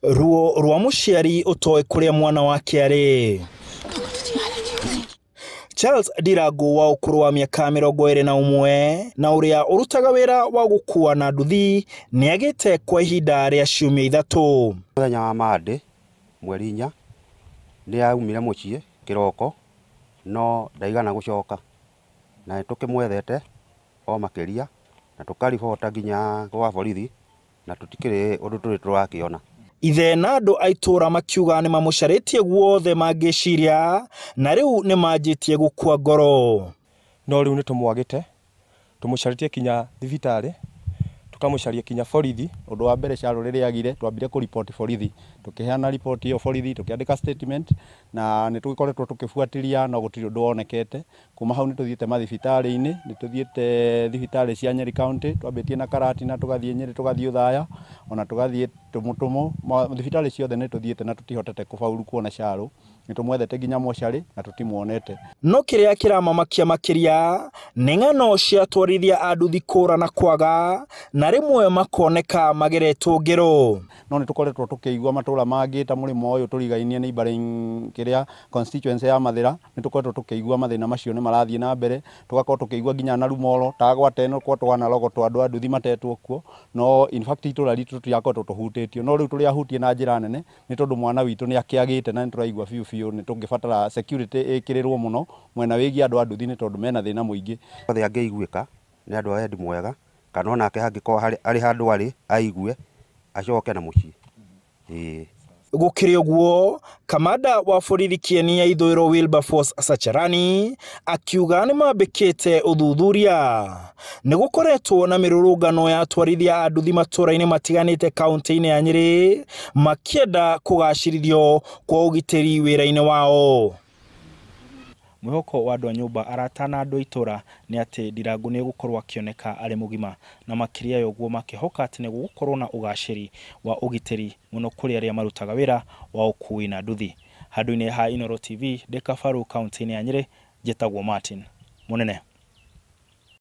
Ruo rwa mũciari ũtoĩ kũrĩa mwana wake arĩ. Charles Ndirangu wa ũkũrũ wa mĩaka 21 na ũrĩa ũrutaga wĩra wa gũkua na nduthi nĩagĩte kwa ihinda rĩa ciumia 3. Mũthenya wa Monday mweri 4 nĩ aumire mũciĩ kĩroko no ndaigana gũcoka, na tũkĩmwethete o makĩria na tũkaribota nginya gwa borithi na tũtikĩrĩ ũndũ tũrĩ tũrakĩona. Ithe na andũ a itũũra makiuga nĩ mamũcarĩtie guothe mangĩciria na rĩu nĩ manjĩtie gũkua ngoro. No rĩu nĩ tũmwagĩte, tũmũcarĩtie kinya thibitarĩ, tũkamũcaria kinya borithi. Ũndũ wa mbere Charles rĩrĩa agire twambire kũripoti borithi, tũkĩheana ripoti ĩyo borithi, tũkĩandĩka statement na nĩ tũgĩkoretwo tũkĩbuatĩria no gũtirĩ ũndũ wonekete. Kuma hau nĩ tũthiĩte mathibitarĩ-inĩ, nĩ tũthiĩte thibitarĩ cia Nyeri County, twambĩtie na Karatina, tũgathiĩ Nyeri, tũgathiĩ Othaya, ona tũgathiĩ Tũmũtũmũ, thibitarĩ ciothe nĩ tũthiĩte na tũtihotete kũbauru kuona Charles. Nĩ tũmwethete nginya mocarĩ na tũtimuonete. No kĩrĩa kĩramamakia makĩria nĩ ng'ano cia atwarithia a nduthi kũra na kwaga na rĩmwe makoneka mageretwo ngero. No nĩ tũkoretwo tũkĩigua matũra mangĩ ta mũrĩmo ũyũ tũrigainie nĩ neighboring kĩrĩa constituency ya Mathĩra, nĩ tũkoretwo tũkĩigua mathĩna macio nĩ marathiĩ na mbere, tũgakorwo tũkĩigua nginya na Rumoro ta gwata ĩno kwa twanarogotwo andũ a nduthi matetwo kuo, no in fact itũra ritũ tũtiakoretwo tũhutĩtio, no rĩu tũrĩ ahutie na njĩra nene nĩ tondũ mwana witũ nĩ akĩagĩte na nĩ tũraigua biũ biũ nĩ tũngĩbatara security ĩkĩrĩrwo mũno mwena wĩgiĩ andũ a nduthi nĩ tondũ mena thĩna mũingĩ. Othe angĩiguĩka nĩ andũ a wendi mwega, kana onake angĩkorwo arĩ handũ arĩ aigue acoke na mũciĩ. Ĩĩ. Gũkĩrĩ ũguo, kamanda wa borithi Kĩeni ya Ithũĩro Wilberforce Sacharani akiuga nĩ mambĩkĩte ũthuthuria. Nĩ gũkoretwo na mĩrũrũngano ya atwarithia a nduthi matũũra-inĩ matiganĩte kaunti-inĩ ya Nyĩrĩ makĩenda kũgacĩrithio kwa ũgitĩri wĩra-inĩ wao. Mwĩhoko wa andũ a nyũmba, arata na andũ a itũũra nĩ atĩ Ndirangu nĩ egũkorwo akĩoneka arĩ mũgima, na makĩria ya ũguo makĩhoka atĩ nĩ gũgũkorwo na ũgacĩri wa ũgitĩri mũno kũrĩ arĩa marutaga wĩra wa ũkui na nduthi. Handũ-inĩ ha Inooro TV, ndĩ Kabaru kaunti-inĩ ya Nyĩrĩ, njĩtagwo Martin Mũnene.